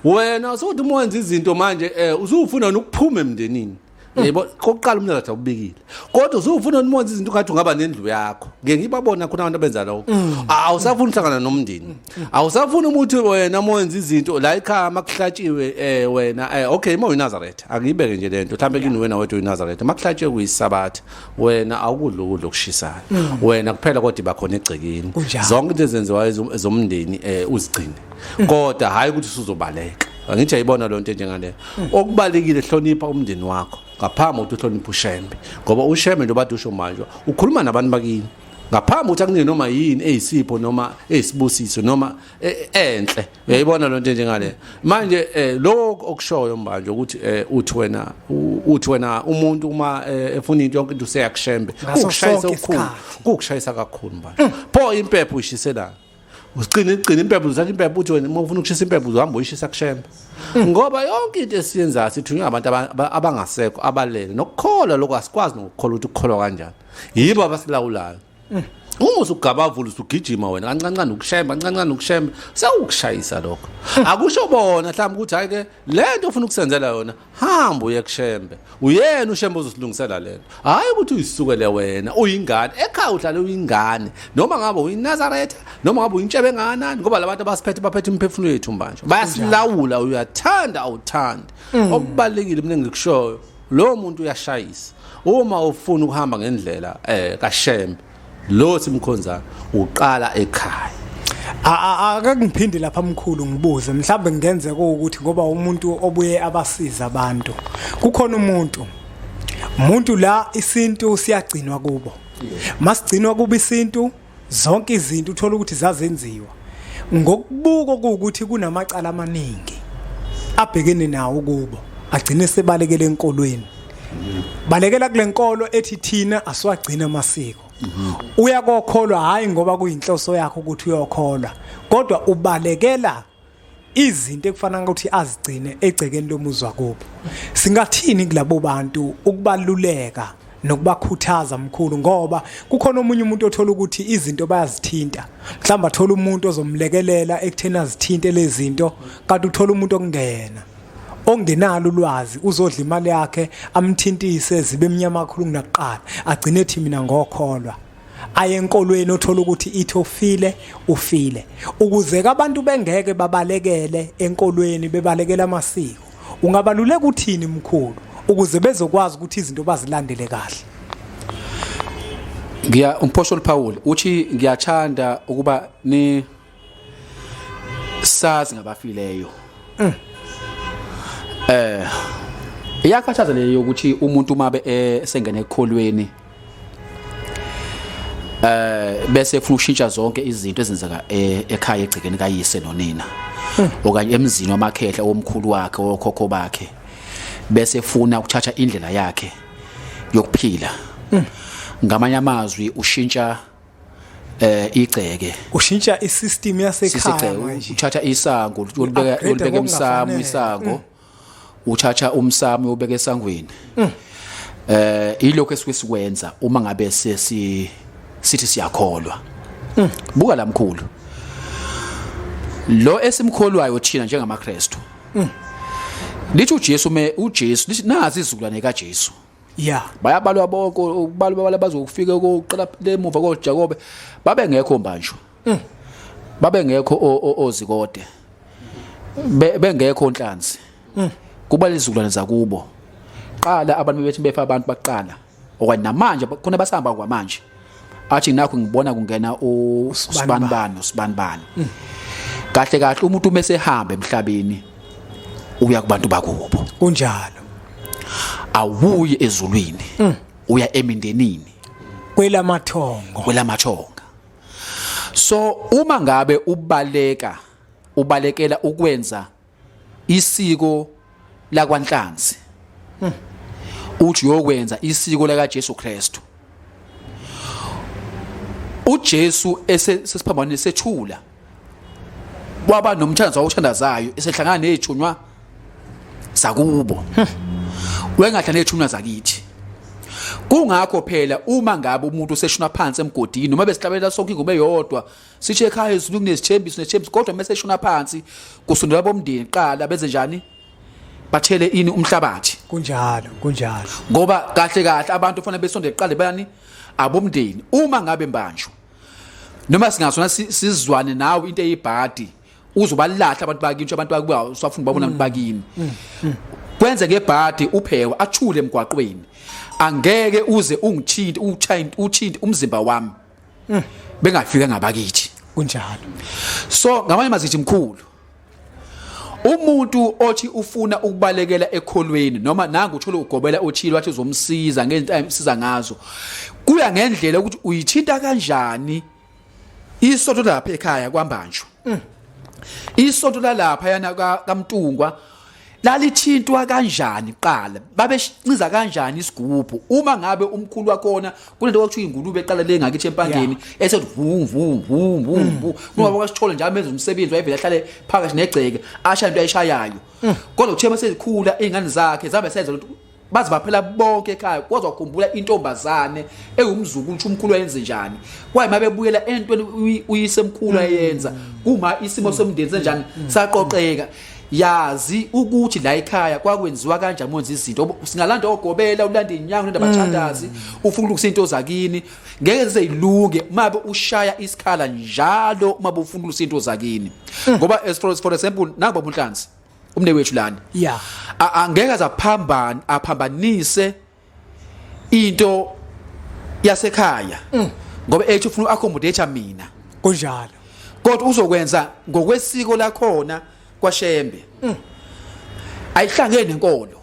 Wena usuthi uma wenza izinto manje usufuna nokuphuma emndenini. Yebo kokuqala umnazaretha ubikile. Kodwa usufuna uma wenza izinto ngathi ungaba nendlu yakho. Ngeke ngibabona khona abantu abenza lokho. Awusafuni ukuhlangana nomndeni. Awusafuni ukuthi wena uma wenza izinto la ekhaya makuhlatshiwe wena okay uma uyiNazaretha akuyibeke nje lento mhlambe kini wena wedwa uyiNazaretha makuhlatshiwe kuyisabatha wena awukudla ukudla okushisayo. Wena kuphela kodwa iba khona egcekeni. Zonke into ezenziwayo ezomndeni uzigcine. Kodwa hayi ukuthi usuzobaleka. Angithi ayibona lonto enjengaleyo. Okubalekile hlonipha umndeni wakho ngaphambi kokuthi uhloniphe uShembe. Ngoba uShembe njengoba usho manje ukhuluma nabantu bakini ngaphambi ukuthi akunike noma yini eyisipho noma eyisibusiso noma enhle. Uyayibona lonto enjengaleyo. Manje lokho okushoyo manje ukuthi uthi wena umuntu uma efuna into yonke into useyakushembe ukushayisa okukhulu, kukushayisa kakhulu manje. Pho impepho uyishiselana. Usigcina igcina impepho, uzathatha impepho uthi wena uma ufuna ukushisa impepho uzohamba uyishisa kushembe. Ngoba yonke into esiyenzayo sithunywa abantu abangasekho abalele nokukholwa lokho asikwazi nokukholwa ukuthi ukukholwa kanjani. Yibo abasilawulayo. Uma usugabavula usugijima wena kancancane ukushemba kancancane ukushemba sewukushayisa lokho. Akusho bona mhlawumbe ukuthi hayi ke lento ofuna ukusenzela yona hamba uye kushembe. Uyena ushembe ozosilungisela lento. Hayi ukuthi uyisukele wena uyingane ekhaya uhlale uyingane noma ngabe uyiNazaretha noma ngabe uyintshebe engakanani ngoba labantu abasiphethe baphethe imiphefumulo yethu manje bayasilawula uyathanda awuthandi. Okubalekile mina engikushoyo Lo muntu uyashayisa. Uma ufuna ukuhamba ngendlela kaShembe lo simkhonza uqala ekhaya. Ake ngiphinde lapha mkhulu ngibuze mhlawumbe ngenzeka ukuthi ngoba umuntu obuye abasiza abantu kukhona umuntu la isintu siyagcinwa kubo, masigcinwa kubo isintu, zonke izinto uthola ukuthi zazenziwa ngokubuka ukuthi kunamacala amaningi abhekene nawo kubo, agcine sebalekele enkolweni, balekela kule nkolo ethi thina asiwagcina amasiko. Uya kokholwa hayi ngoba kuyinhloso yakho ukuthi uyokholwa, kodwa ubalekela izinto ekufanele ukuthi azigcine egcekeni lomuzwa kubo. Singathini kulabo bantu ukubaluleka nokubakhuthaza mkhulu, ngoba kukhona omunye umuntu othola ukuthi izinto bayazithinta, mhlawumbe athola umuntu ozomlekelela ekutheni azithinte lezi zinto, kanti uthola umuntu okungena ongenalo ulwazi uzodla imali yakhe, amthintise zibe emnyama kakhulu kunakuqala, agcine ethi mina ngokholwa, aye enkolweni othola ukuthi ithi ufile ufile. Ukuze ke abantu bengeke babalekele enkolweni bebalekela amasiko, ungabaluleka uthini mkhulu ukuze bezokwazi ukuthi izinto bazilandele kahle? Ngiya umpostoli Paul uthi ngiyathanda ukuba ni sazi ngabafileyo. Iyakhathaza leyo yokuthi umuntu uma esengene ekukholweni bese efuna ukushintsha zonke izinto ezenzeka ekhaya egcekeni kayise nonina okanye emzini wamakhehla omkhulu wakhe okhokho bakhe, bese efuna ukuthatha indlela yakhe yokuphila. Ngamanye amazwi ushintsha igceke, ushintsha isystem yasekhaya manje, uthatha isango ulibeka U-upgrade ulibeka emsamo ngokungafanele. Isango uthatha umsamo uyobeka esangweni. Ilokho esuke sikwenza uma ngabe sesi sithi siyakholwa. Buka la mkhulu, lo esimkholwayo thina njengamaKristu, lithi uJesu me uJesu lithi nazi izizukulwane kaJesu bayabalwa bonke, ukubalwa bala bazofika koqala lemuva koJakobe, babengekho mbanjwa, babengekho ozikode, bengekho onhlanzi, kuba izizukulwane zakubo qala abantu bethi befa abantu baqala okanye namanje khona basahamba kwamanje, athi nakho ngibona kungena usibanibani usibanibani. Kahle kahle umuntu uma esehamba emhlabeni uya kubantu bakubo. Kunjalo. Awuyi ezulwini, uya emindenini. Kwelamathongo. Kwelamathonga. So uma ngabe ubaleka ubalekela ukwenza isiko lakwaNhlanzi, uthi uyokwenza isiko laka Jesu Kristu, uJesu esesiphambanweni sethula waba nomthandazo awuthandazayo esehlangana nezithunywa zakubo, wengahla nezithunywa zakithi. Kungakho phela uma ngabe umuntu useshona phansi emgodini, noma besihlabelela sonke ingoma eyodwa sithi ekhaya ezulu kunesithembiso nesithembiso, kodwa mase eshona phansi kusondela bomndeni qala benze njani, bathele ini umhlabathi. Kunjalo, kunjalo. Ngoba kahle kahle abantu kufanele besondele qale bani abomndeni. Uma ngabe mbanjwa noma singasona sizwane nawe into eyibhadi, uzobalahla abantu bakini, abantu bakuba usafuna babona abantu bakini, kwenze ngebhadi uphewa athule emgwaqweni, angeke uze ungithinte uthinte uthinte umzimba wami bengafika ngabakithi. Kunjalo. So ngamanye mazithi mkhulu, umuntu othi ufuna ukubalekela ekholweni noma nangu uthola ugobela othile wathi uzomsiza ngezinto ayimsiza ngazo, kuya ngendlela ukuthi uyithinta kanjani isonto lapha ekhaya kwambanjwa, isonto lalapha yana kaMtungwa lalithintwa kanjani qala, babeshinciza kanjani isigubhu. Uma ngabe umkhulu wakhona kunento kwakuthiwa ingulube eqala le ngakithi empangeni esethi vu vu vu vu vu, kungoba kwasithole njalo menza umsebenzi wayevele ahlale phakathi negceke ashaye into ayishayayo, kodwa uthe masezikhula izingane zakhe zabe senza ukuthi baze baphela bonke ekhaya, kwaze wakhumbula intombazane ewumzukulu ukuthi umkhulu wayenze njani, kwaye mabebuyela entweni uyisemkhulu ayenza kuma isimo somndeni senjani saqoqeka. Yazi ukuthi la ekhaya kwakwenziwa kanjani mwenza izinto, singalanda ogobela ulanda inyanga ulanda abathandazi ufuna ukulungisa into zakini, ngeke zizeyilunge mabe ushaya isikhala njalo uma ufuna ukulungisa into zakini. Ngoba as for example nangu baba uNhlanzi. Umne wethu lana Yeah. Angeke azaphambana aphambanise into yasekhaya ngoba ethi ufuna uaccommodate mina. Kunjalo. Kodwa uzokwenza ngokwesiko lakhona kwaShembe, ayihlangene nenkolo,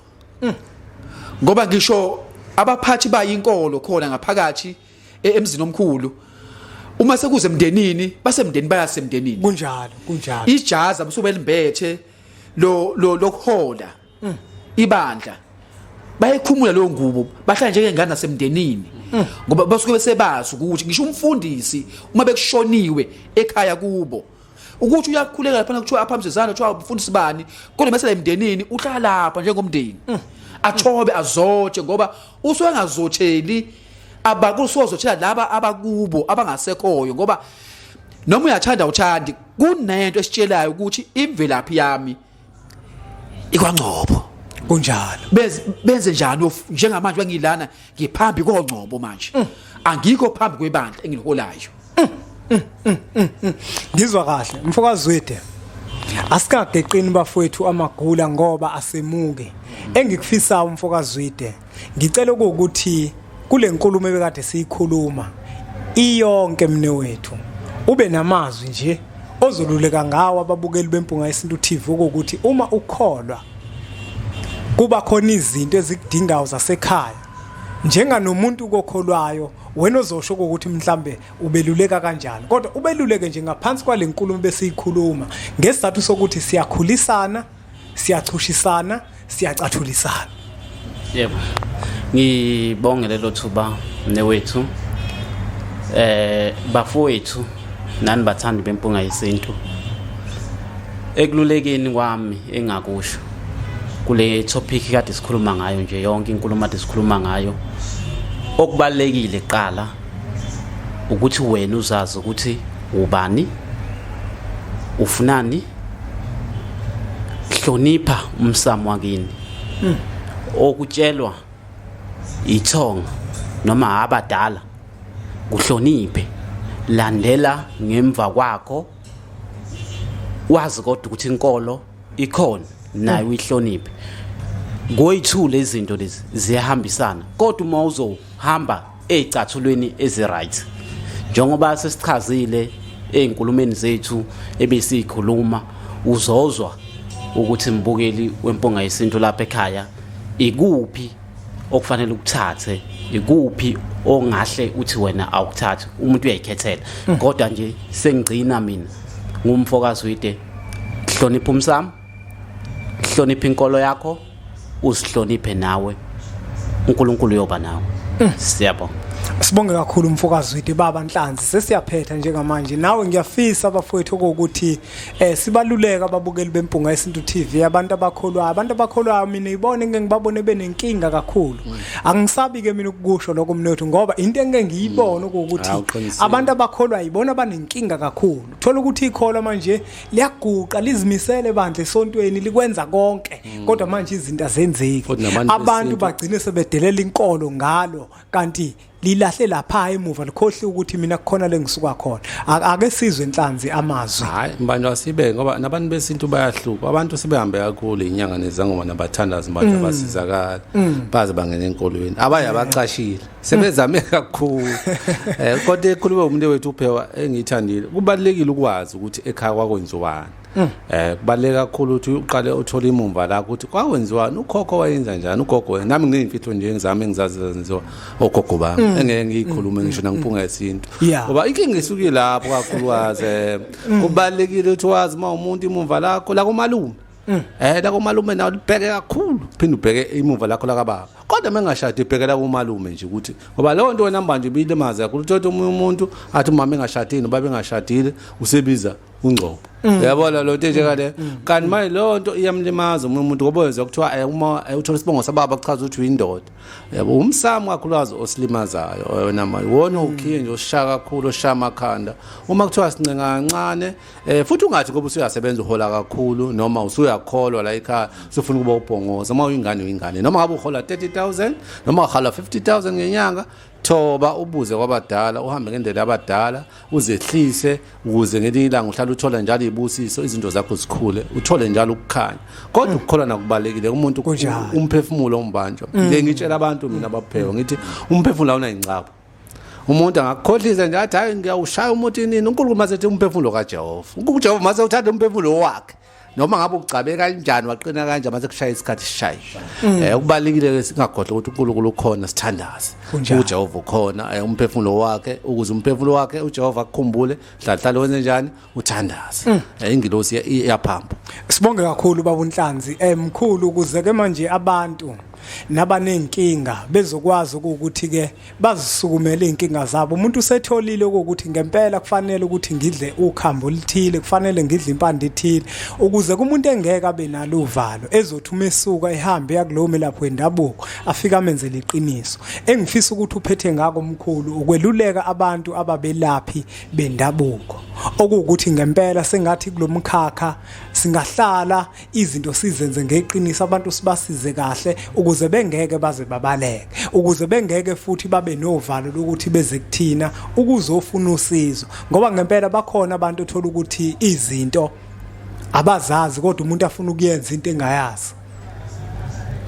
ngoba ngisho abaphathi bayinkolo khona ngaphakathi emzini omkhulu, uma sekuze emndenini, basemndenini, bayasemndenini. Kunjalo, kunjalo. Ijaza busuke belimbethe lo lo lokuhola ibandla, bayikhumula leyo ngubo, bahlala njengengane nasemndenini, ngoba basuke besebazi ukuthi ngisho umfundisi uma bekushoniwe ekhaya kubo ukuthi uyakhuleka lapha, kuthiwa aphamise izandla, kuthiwa umfundisi bani, kodwa bese emndenini uhlala lapha njengomndeni, athobe, azotshe, ngoba usuke engazotheli abakusozothela laba abakubo abangasekhoyo, ngoba noma uyathanda uthandi, kunento esitshelayo ukuthi imvelaphi yami ikwaNgcobo. Kunjalo. Benze njani njengamanje bengilana ngiphambi koNgcobo manje, angikho phambi kwebandla engiliholayo. Ngizwa kahle, mfokaZwide. Asikageqini bafowethu amagula ngoba asemuke. Engikufisayo, mfokaZwide, ngicela ukuthi kule nkulumo ebekade siyikhuluma iyonke, mne wethu, ube namazwi nje ozoluleka ngawo ababukeli beMpunga Yesintu TV, ukuthi uma ukholwa kuba khona izinto ezikudingayo zasekhaya njenganomuntu kokholwayo, wena ozosho ukuthi mhlambe ubeluleka kanjani, kodwa ubeluleke nje ngaphansi kwale nkulumo besiyikhuluma ngesizathu sokuthi siyakhulisana, siyachushisana, siyacathulisana. Yebo. Ngibonge lelo thuba, newethu. Bafowethu nani bathandi beMpunga Yesintu. Ekululekeni kwami engakusho kule topic kade sikhuluma ngayo nje, yonke inkulumo kade sikhuluma ngayo, okubalekile qala ukuthi wena uzazi ukuthi ubani, ufunani, hlonipha umsamo wakini, okutshelwa ithonga noma abadala kuhloniphe, landela ngemva kwakho, wazi kodwa ukuthi inkolo ikhona nayo, uyihloniphe. Ngoyithule izinto lezi ziyahambisana, kodwa uma uzohamba ezicathulweni ezi-right njengoba sesichazile ey'nkulumeni zethu ebesiyikhuluma, uzozwa ukuthi, mbukeli weMpunga Yesintu lapha ekhaya, ikuphi okufanele ukuthathe, ikuphi ongahle uthi wena awukuthathi. Umuntu uyayikhethela, kodwa nje sengigcina mina ngumfokaZwide, hlonipha umsamo, hlonipha inkolo yakho, uzihloniphe nawe, uNkulunkulu uyoba nawe. Siyabonga. Sibonge kakhulu, mfokaZwide, baba Nhlanzi. Sesiyaphetha njengamanje nawe. Ngiyafisa abafowethu ukuthi sibaluleka ababukeli beMpunga Yesintu TV, abantu abakholwayo, abantu abakholwayo mina ibone ngeke ngibabone benenkinga kakhulu. Angisabi ke mina ukukusho lokho, mnethu, ngoba into engeke ngiyibone ukuthi Hawu, uqinisile. abantu abakholwayo ibona abanenkinga kakhulu. Thola ukuthi ikholwa manje liyaguqa, lizimisele bandla esontweni, likwenza konke, kodwa manje izinto azenzeki. Futhi nabantu Abantu besintu- bagcine sebedelela inkolo ngalo, kanti lilahle lapha emuva, likhohle ukuthi mina kukhona lengisuka khona. Ake sizwe, Nhlanzi, amazwi. Hayi mbanjwa, sibe ngoba nabantu besintu bayahlupha. Abantu sebehambe kakhulu inyanga nezangoma nabathandazi, mbanjwa, basizakala baze bangena enkolweni, abaye abacashile sebezame kakhulu. Kodwa ekhulume umuntu wethu uphewa engiyithandile, kubalekile ukwazi ukuthi ekhaya kwakwenziwani. Kubaleka kakhulu ukuthi uqale uthole imumva la ukuthi kwakwenziwani, ukhokho wayenza njani, ugogo. Nami ngineyimfihlo nje engizami engizazi zenziwa ogogo bami engeke ngiyikhulume ngisho nangiPhunga Yesintu, ngoba inkinga isuke lapho kakhulukazi. Kubalekile ukuthi wazi uma umuntu imumva lakho la kumalume, la kumalume nawo libheke kakhulu, phinde ubheke imuva lakho la kababa, kodwa mengashadi ibhekela kumalume nje, ukuthi ngoba leyo nto wena manje ibilimaza kakhulu. Uthola omunye umuntu athi umama engashadile, ubaba engashadile, usebiza uNgcobo, uyabona lo nto njengale, kanti manje leyo nto iyamlimaza omunye umuntu, ngoba wezwa kuthiwa uma uthola isibongo sababa kuchaza ukuthi uyindoda, yabo. Umsamo kakhulukazi osilimazayo wena manje, wona ukhiye nje osishaya kakhulu, oshaya amakhanda uma kuthiwa sincenga kancane. Futhi ungathi ngoba usuyasebenza, uhola kakhulu, noma usuyakholwa la ekhaya, usufuna ukuba ubhongoza. Uma uyingane, uyingane, noma ngabe uhola 30,000 noma uhola 50,000 ngenyanga. Thoba ubuze kwabadala, uhambe ngendlela yabadala, uzehlise ukuze ngelinye ilanga uhlale uthola njalo izibusiso, izinto zakho zikhule, uthole njalo ukukhanya. Kodwa ukukholwa nakubalekile umuntu Kunjalo. umphefumulo umbanjwa. Ngeke ngitshela abantu mina baphewa ngithi umphefumulo awunayingcabo. Umuntu angakukhohlisa nje athi hayi ngiyawushaya umuthi nini uNkulunkulu mase ethi umphefumulo kaJehova. UNkulunkulu Jehova mase uthatha umphefumulo wakhe. Noma ngabe ugcabe kanjani waqina kanjani mase kushaya isikhathi sishaye. Kubalekile ke singakhohlwa ukuthi uNkulunkulu ukhona sithandaze. Kunjalo. uJehova ukhona umphefumulo wakhe ukuze umphefumulo wakhe uJehova akukhumbule hlala hlala wenze njani uthandaze. Ingilosi iyaphamba. Sibonge kakhulu baba uNhlanzi mkhulu ukuze ke manje abantu nabanenkinga bezokwazi ukuthi ke bazisukumele inkinga zabo. Umuntu usetholile ukuthi ngempela kufanele ukuthi ngidle ukhambo oluthile, kufanele ngidle impande ethile, ukuze kumuntu engeke abe nalo uvalo ezothi uma esuka ehambe yakulowo melaphi wendabuko afike amenzele iqiniso. Engifisa ukuthi uphethe ngako mkhulu ukweluleka abantu ababelaphi bendabuko, okuwukuthi ngempela sengathi kulomkhakha singahlala izinto sizenze ngeqiniso, abantu sibasize kahle ukuze bengeke baze babaleke, ukuze bengeke futhi babe novalo lokuthi beze kuthina ukuzofuna usizo, ngoba ngempela bakhona abantu othola ukuthi izinto abazazi kodwa umuntu afuna ukuyenza into engayazi.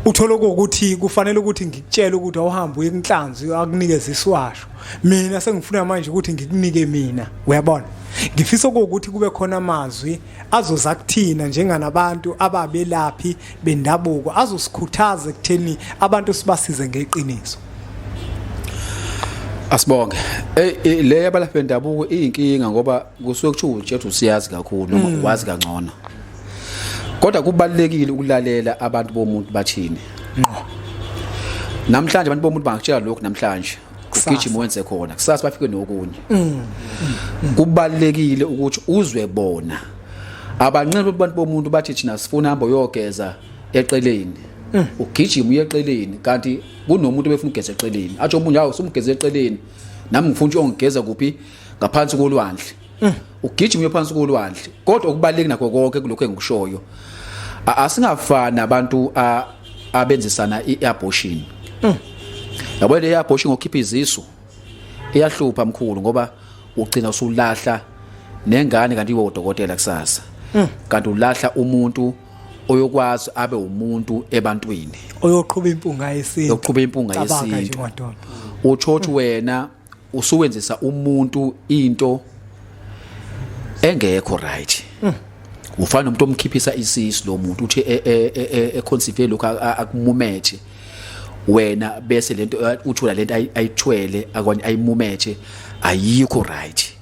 Uthola ukuthi kufanele ukuthi ngikutshele ukuthi awuhambe uye kunhlanzi akunikeze isiwasho, mina sengifuna manje ukuthi ngikunike mina, uyabona. Ngifisa ukuthi kube khona amazwi azoza kuthina njenganabantu ababelaphi bendabuko azosikhuthaza ekutheni abantu sibasize ngeqiniso. Asibonge. Le yabalaphi bendabuko iyinkinga ngoba kusuke kuthiwa utshela usiyazi kakhulu noma wazi kangcono. Kodwa kubalekile ukulalela abantu bomuntu bathini. Ngqo. Namhlanje abantu bomuntu bangakutshela lokhu namhlanje. Kusasa. Ugijima wenze khona kusasa bafike nokunye. Kubalekile ukuthi uzwe bona. Abanqeni abantu bomuntu bathi thina sifuna hamba uyogeza eqeleni. Ugijima uye eqeleni kanti kunomuntu obefuna ukugeza eqeleni. Athi omunye hawu usumgeza eqeleni. Nami ngifuna ukuthi ongigeza kuphi ngaphansi kolwandle. Ugijima uye phansi kolwandle. Kodwa okubaleki nakho konke kulokho engikushoyo. Asingafani abantu abenzisana iabortion. Yabo le abortion ngokukhipha izisu iyahlupha mkhulu ngoba ugcina usulahla nengane kanti iwe udokotela kusasa. Kanti ulahla umuntu oyokwazi abe umuntu ebantwini. Oyoqhuba impunga yesintu. Oyoqhuba impunga Cabanga nje yesintu. madoda. Utshothi wena usuwenzisa umuntu into engekho right. Ufana nomuntu omkhiphisa isisu lo muntu uthi econceive lokho akumumethe wena bese lento uthola lento ayithwele akwanye ayimumethe ayikho right.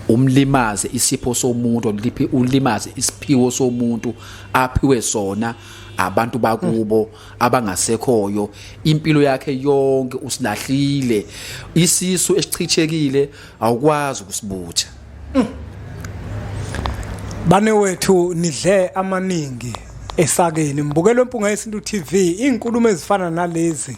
Umlimaze isipho somuntu, uliphi ulimaze isiphiwo somuntu aphiwe sona abantu bakubo abangasekhoyo. Impilo yakhe yonke usilahlile, isisu esichithekile awukwazi ukusibutha. Bane wethu nidle amaningi esakeni. Mbukelo Mpunga Yesintu TV, izinkulumo ezifana nalezi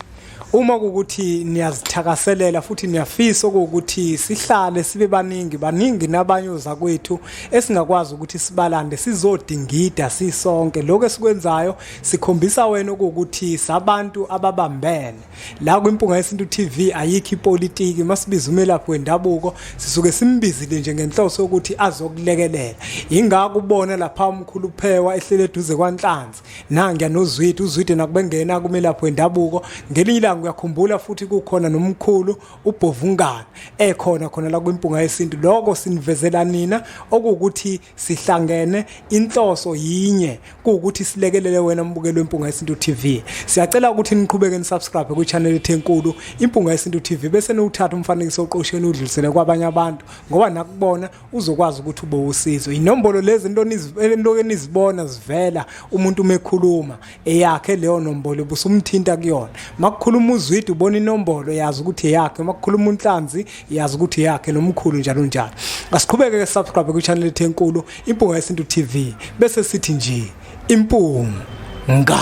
uma kukuthi niyazithakaselela futhi niyafisa ukuthi sihlale sibe baningi baningi nabanye ozakwethu esingakwazi ukuthi sibalande sizodingida sisonke. Lokho esikwenzayo sikhombisa wena ukuthi sabantu ababambene la kwiMpunga Yesintu TV. Ayikho ipolitiki, masibiza umelaphi wendabuko sisuke simbizile nje ngenhloso yokuthi azokulekelela. Ingakho ubona lapha umkhulu Phewa ehlele eduze kwaNhlanzi, nangiya noZwide, uZwide nakubengena kumelaphi wendabuko ngelinye ilanga uyakhumbula futhi kukhona nomkhulu uBhovungana ekhona khona la kwiMpunga Yesintu. Lokho sinivezela nina okuwukuthi sihlangene, inhloso yinye, kuwukuthi silekelele wena mbukeli weMpunga Yesintu TV. Siyacela ukuthi niqhubeke nisubscribe kwi-channel ethu enkulu Impunga Yesintu TV, bese niwuthatha umfanekiso oqosheni udlulisele kwabanye abantu, ngoba nakubona uzokwazi ukuthi ube usizo. Inombolo lezi into enizibona zivela umuntu uma ekhuluma eyakhe leyo nombolo busumthinta kuyona. Makukhuluma uZwide ubona inombolo yazi ukuthi eyakhe, makukhuluma uNhlanzi yazi ukuthi eyakhe, nomkhulu njalo njalo. Asiqhubeke ke subscribe kwi channel ethu enkulu Impunga Yesintu TV, bese sithi nje impunga.